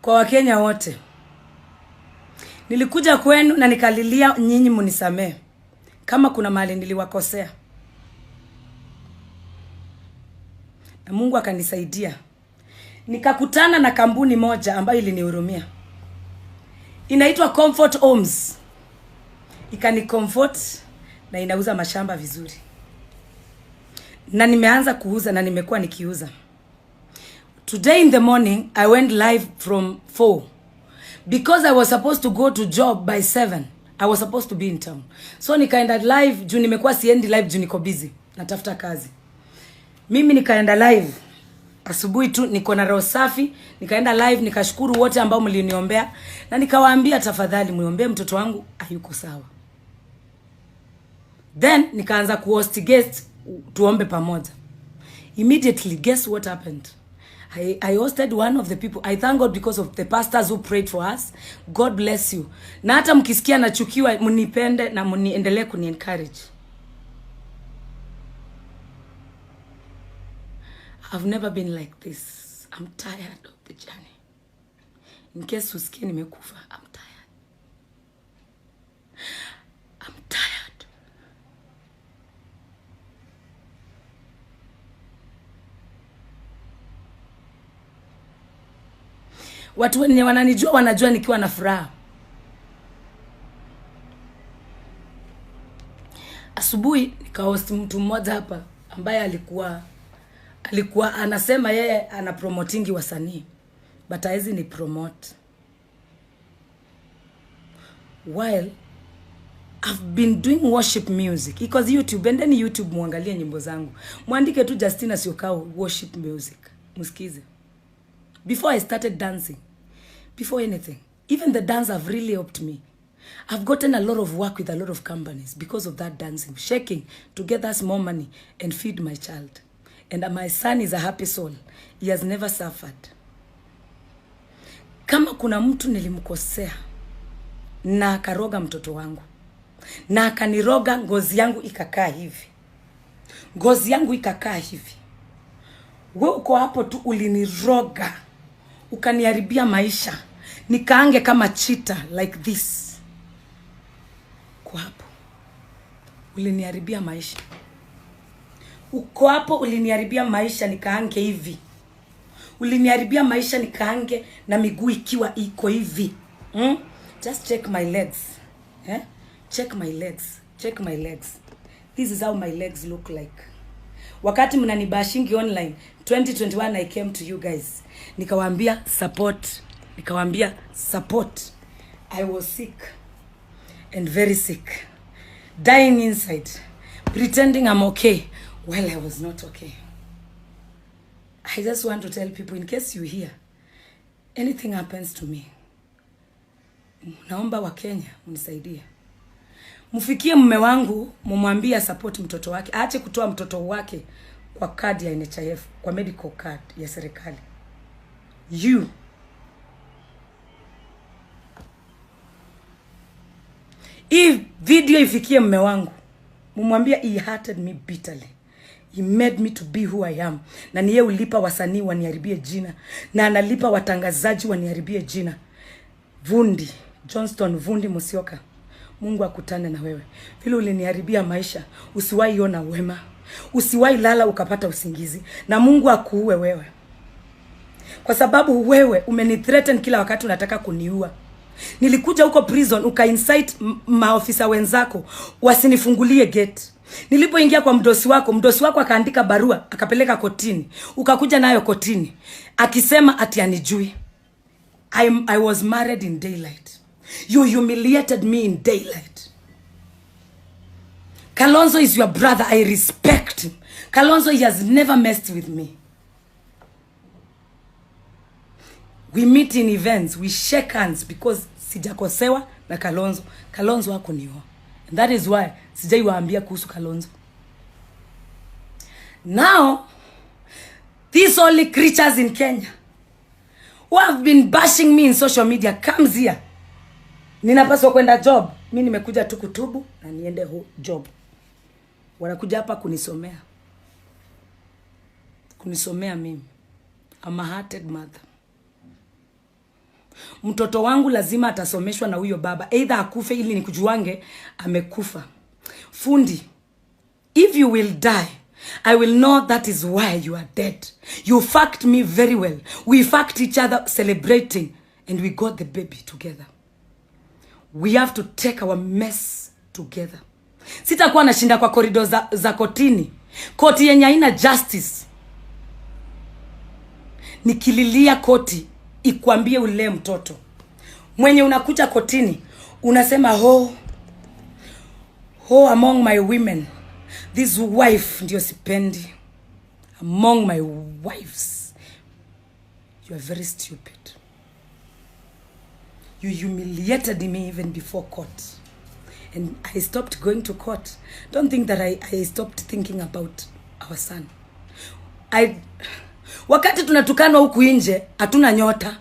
Kwa Wakenya wote, nilikuja kwenu na nikalilia nyinyi munisamee kama kuna mahali niliwakosea, na Mungu akanisaidia. Nikakutana na kampuni moja ambayo ilinihurumia, inaitwa Comfort Homes, ikani comfort na inauza mashamba vizuri, na nimeanza kuuza na nimekuwa nikiuza. Today in the morning I went live from 4 because I was supposed to go to job by 7. I was supposed to be in town. So nikaenda live juu nimekuwa siendi live juu niko busy, natafuta kazi. Mimi nikaenda live asubuhi tu, niko na roho safi, nikaenda live nikashukuru wote ambao mliniombea na nikawaambia tafadhali mniombee mtoto wangu hayuko sawa. Then nikaanza kuhost guest tuombe pamoja. Immediately, guess what happened? I hosted one of the people. I thank God because of the pastors who prayed for us. God bless you. Na hata mkisikia nachukiwa, mnipende na mniendelee kuni encourage. I've never been like this. I'm tired of the journey. In case usikie nimekufa, I'm tired. I'm tired. Watu wenye wananijua wanajua nikiwa na furaha. Asubuhi nikahost mtu mmoja hapa ambaye alikuwa anasema yeye ana promotingi wasanii, but haezi ni promote while I've been doing worship music because YouTube, endeni YouTube muangalie nyimbo zangu, mwandike tu Justina Syokau worship music, msikize. Before I started dancing, before anything, even the dance have really helped me. I've gotten a lot of work with a lot of companies because of that dancing, shaking to get us more money and feed my child. And my son is a happy soul. He has never suffered. Kama kuna mtu nilimkosea na akaroga mtoto wangu na akaniroga, ngozi yangu ikakaa hivi, ngozi yangu ikakaa hivi. We uko hapo tu, uliniroga ukaniharibia maisha, nikaange kama cheetah like this. Uko hapo uliniharibia maisha, uko hapo uliniharibia maisha, nikaange hivi. Uliniharibia maisha nikaange na miguu ikiwa iko hivi. Just check my legs, eh? Check my legs, check my legs. This is how my legs look like. Wakati mnanibashingi online 2021, I came to you guys nikawaambia support, nikawaambia support. I was sick and very sick, dying inside, pretending I'm okay while I was not okay. I just want to tell people, in case you hear anything happens to me, naomba Wakenya mnisaidie, mfikie mume wangu, mumwambie support mtoto wake, aache kutoa mtoto wake kwa kadi ya NHIF, kwa medical card ya serikali. You hii video ifikie mume wangu, mumwambie he hurted me bitterly. He made me to be who I am. Na ni yeye ulipa wasanii waniharibie jina na analipa watangazaji waniharibie jina. Vundi Johnston, Vundi Musyoka, Mungu akutane na wewe. Vile uliniharibia maisha, usiwahi ona wema, usiwahi lala ukapata usingizi, na Mungu akuue wewe, kwa sababu wewe umenithreaten kila wakati, unataka kuniua. Nilikuja huko prison ukaincite maofisa wenzako wasinifungulie gate. Nilipoingia kwa mdosi wako, mdosi wako akaandika barua akapeleka kotini, ukakuja nayo kotini akisema ati anijui. I was married in daylight. You humiliated me in daylight. Kalonzo is your brother. I respect him. Kalonzo, he has never messed with me. We meet in events, we shake hands because sijakosewa na Kalonzo. Kalonzo hakunioa. And that is why sijaiwaambia kuhusu Kalonzo. Now, these only creatures in Kenya who have been bashing me in social media comes here. Ninapaswa kwenda job. Mi nimekuja tu kutubu na niende job. Wanakuja hapa kunisomea. Kunisomea mimi. I'm a hearted mother. Mtoto wangu lazima atasomeshwa na huyo baba, either akufe ili nikujuange amekufa. Fundi, if you will die, I will know that is why you are dead. You fucked me very well. We fucked each other celebrating and we got the baby together. We have to take our mess together. Sitakuwa nashinda kwa korido za kotini, koti yenye haina justice, nikililia koti ikwambie ulee mtoto. Mwenye unakuja kotini unasema, "Ho ho, among my women this wife ndio sipendi." Among my wives, you are very stupid. You humiliated me even before court and I stopped going to court. Don't think that I stopped thinking about our son. Wakati tunatukanwa huku nje hatuna nyota,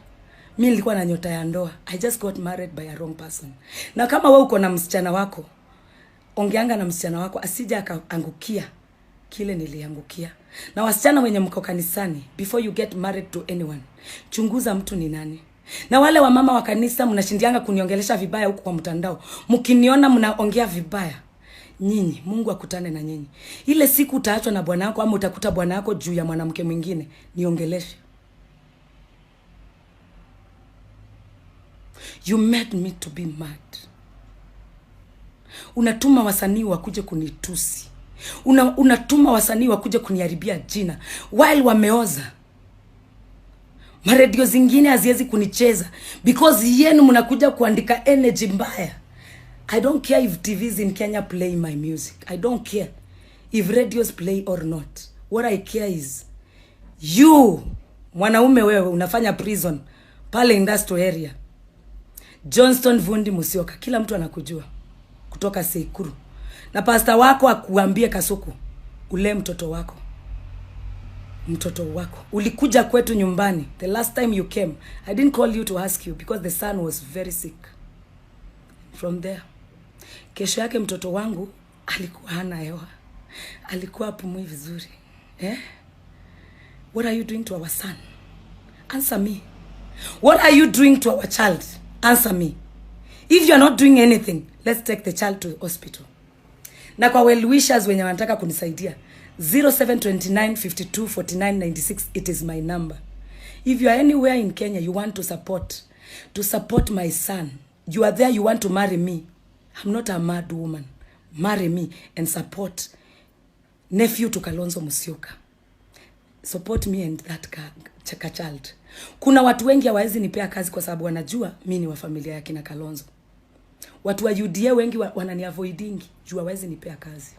mi nilikuwa na nyota ya ndoa. I just got married by a wrong person. Na kama wewe uko na msichana wako, ongeanga na msichana wako asije akaangukia kile niliangukia. Na wasichana wenye mko kanisani, before you get married to anyone, chunguza mtu ni nani. Na wale wamama wa kanisa mnashindianga kuniongelesha vibaya huku kwa mtandao, mkiniona mnaongea vibaya, nyinyi Mungu akutane na nyinyi. Ile siku utaachwa na bwana wako ama utakuta bwana wako juu ya mwanamke mwingine, niongeleshe. You made me to be mad. Unatuma wasanii wakuje kunitusi. Unatuma wasanii wakuje kuniharibia jina while wameoza. Maredio zingine haziwezi kunicheza because yenu mnakuja kuandika energy mbaya. I don't care if TVs in Kenya play my music. I don't care if radios play or not. What I care is you, mwanaume wewe unafanya prison pale industrial area. Johnston Vundi Musyoka, kila mtu anakujua kutoka Seikuru. Na pasta wako akuambie Kasuku, ule mtoto wako. Mtoto wako. Ulikuja kwetu nyumbani. The last time you came, I didn't call you to ask you because the son was very sick. From there, kesho yake mtoto wangu alikuwa hana hewa. Alikuwa hapumui vizuri. Eh? What are you doing to our son? Answer me. What are you doing to our child? Answer me. If you are not doing anything, let's take the child to hospital. Na kwa well wishers wenye wanataka kunisaidia, 0729 52 49 96, it is my number. If you are anywhere in Kenya, you want to support my son, you are there, you want to marry me. I'm not a mad woman. Marry me and support nephew to Kalonzo Musyoka. Support me and that child. Kuna watu wengi hawawezi nipea kazi kwa sababu wanajua mi ni wa familia ya kina Kalonzo. Watu wa UDA wengi wananiavoidingi juu hawawezi nipea kazi.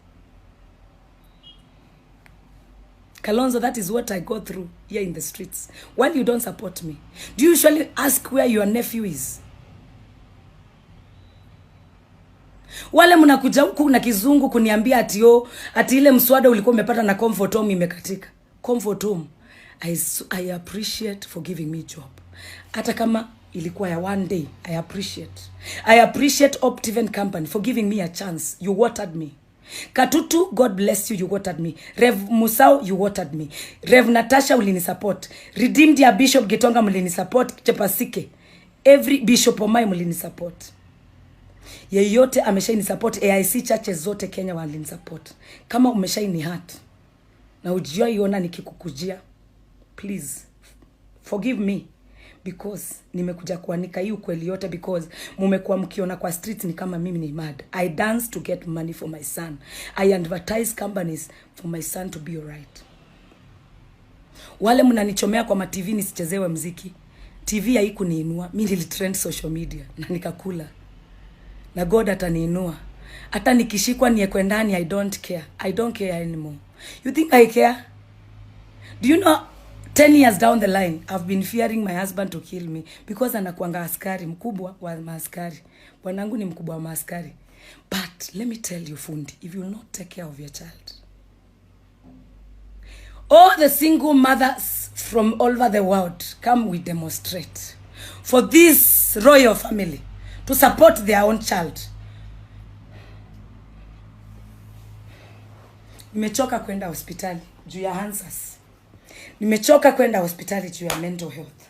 Kalonzo, that is what I go through here in the streets. While you don't support me, do you usually ask where your nephew is? Wale mnakuja huku na kizungu kuniambia ati oh, ati ile mswada ulikuwa umepata na Comfort Home imekatika. Comfort Home, I appreciate for giving me job. Hata kama ilikuwa ya one day, I appreciate. I appreciate Optiven Company for giving me a chance. You watered me. Katutu, God bless you, you watered me. Rev Musau, you watered me. Rev Natasha, ulinisupport. Redeemed ya Bishop Gitonga, mlinisupport. Chepasike. Every Bishop Omai mlinisupport. Yeyote ameshaini support, AIC churches zote Kenya walinisupport. Kama umeshaini hurt na ujaiona nikikukujia, please forgive me because nimekuja kuanika hii ukweli yote because mumekuwa mkiona kwa streets ni kama mimi ni mad. I dance to get money for my son. I advertise companies for my son to be alright. Wale mnanichomea kwa ma TV nisichezewe mziki, TV haikuniinua. Mi nilitrend social media na nikakula, na God ataniinua. Hata nikishikwa niekwe ndani, I don't care. I don't care anymore. You think I care? Do you know 10 years down the line I've been fearing my husband to kill me because anakuanga askari mkubwa wa maaskari. Bwanangu ni mkubwa wa maaskari. But let me tell you, fundi, if you will not take care of your child, all the single mothers from all over the world, come, we demonstrate for this royal family to support their own child. Nimechoka kwenda hospitali juu ya answers. Nimechoka kwenda hospitali juu ya mental health.